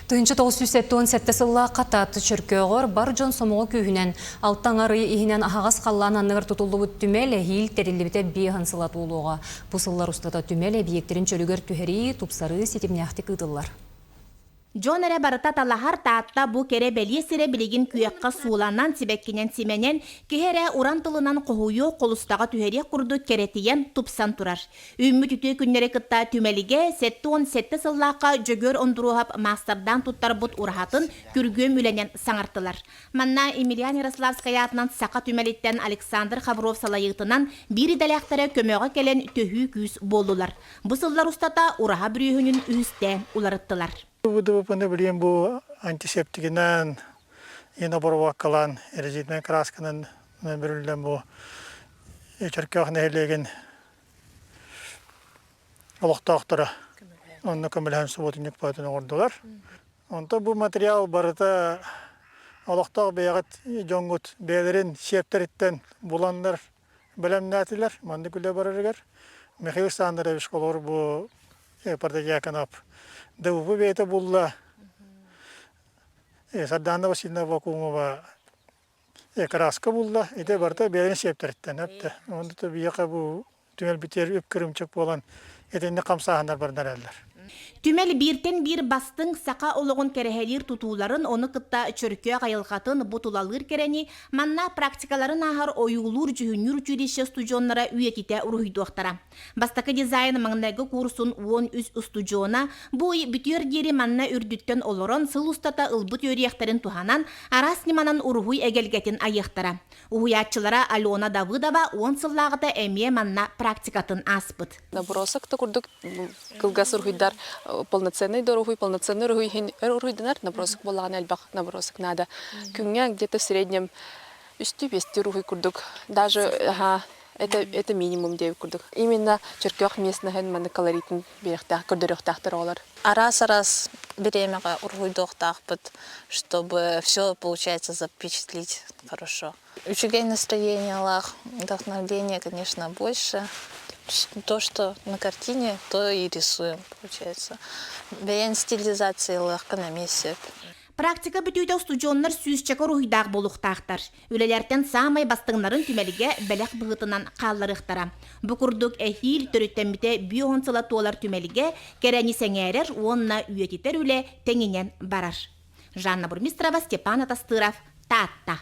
1977 сыллаахха Таатта Чөркөөҕөр бар дьон сомоҕо күүһүнэн алта аҥар ый иһинэн аһаҕас халлаан анныгар тутуллубут түмэл эһиил тэриллибитэ биэһин сыла туолуоҕа. Бу сыллар устата түмэл эбийиэктэрин чөлүгэр түһэрии, тупсарыы ситимнээхтик ыытыллар. Дьон эрэ барыта талаһар Таатта бу кэрэ-бэлиэ сирэ билигин күөххэ сууланан, сибэккинэн симэнэн, киһи эрэ уран тылынан хоһуйуох, холустаҕа түһэриэх курдук кэрэтийэн, тупсан турар. Үүммүт үтүө күннэри кытта түмэлигэ 77 сыллаахха Дьөгүөр Ондуруоһап маастардаан туттарбыт ураһатын күргүөм үлэнэн саҥартылар. Манна Емельян Ярославскай аатынан Саха түмэлиттэн Александр Хавров салайыытынан биир идэлээхтэрэ көмөҕө кэлэн төһүү күүс буоллулар. Бу сыллар устата ураһа бүрүөһүнүн үһүстээн уларыттылар. ВДВП-ны билигин бу антисептигинэн, иноборовоккалаан, резиннэй красканан бүрүллэн бу Чөркөөх нэһилиэгин олохтоохторо онно көмөлөһөн субуотунньук бөҕөтүн оҥордулар. Онтон бу материал барыта олохтоох бэйэҕит дьоҥҥут бэйэлэрин сиэптэриттэн буланнар бэлэмнээтилэр. Маннык үлэ барарыгар Михаил Александрович холобур бу Протодьяконов ДВП бэйэтэ булла. Сардаана Васильевна Вакумова краска булла. Ити барыта бэйэлэрин сиэптэриттэн эптэ. Онно биһиэхэ бу түмэлбитигэр үп кырыымчык буолан итинник хамсааһыннар баран эрэллэр. Түмэл бииртэн биир бастыҥ саха олоҕун кэрэһэлиир тутууларын, ону кытта Чөркөөх айылҕатын бу тулалыыр кэрэни, манна практикаларын ааһар ойуулуур-дьүһүннүүр училище устудьуоннара үйэтитэ уруһуйдуохтара. Бастакы дизайн маҥнайгы куурсун 13 устудьуона бу ый бүтүөр диэри манна үрдүттэн олорон сыл устата ылбыт үөрүйэхтэрин туһанан араас ньыманан уруһуй эгэлгэтин айыахтара. Уһуйааччылара Алена Давыдова уон сыллааҕыта эмиэ манна практикатын ааспыт. Набросок да курдук кылгас уруһуйдар полноценный да уруһуй, полноценный уруһуй иһин өр уруһуйданар, набросок буоллаҕына элбэх набросок надо. Күҥҥэ где-то в среднем үстүү-биэстүү уруһуй курдук. Даже ага, это, это минимум диэбит курдук. Именно Чөркөөх местноһын маннык колоритын биэриэхтээх, көрдөрүөхтээхтэр оҕолор. Араас-араас бириэмэҕэ уруһуйдуохтаахпыт, чтобы все получается запечатлить хорошо. Үчүгэй настроениелаах, вдохновление, конечно, больше. То, что на картине, то и рисуем, получается. Бэйэн стилизациялыаххын эмиэ сөп. Практика бүтүүтэ устудьуоннар сүүсчэкэ уруһуйдаах буолуохтаахтар. Үлэлэртэн саамай бастыҥнарын түмэлгэ бэлэх быһыытынан хаалларыахтара. Бу курдук эһиил төрүттэммитэ бүө сыла туолар түмэлгэ кэрэни сэҥээрэр уонна үйэтитэр үлэ тэҥинэн барар. Жанна Бурмистрова, Степан Атастыров, Таатта.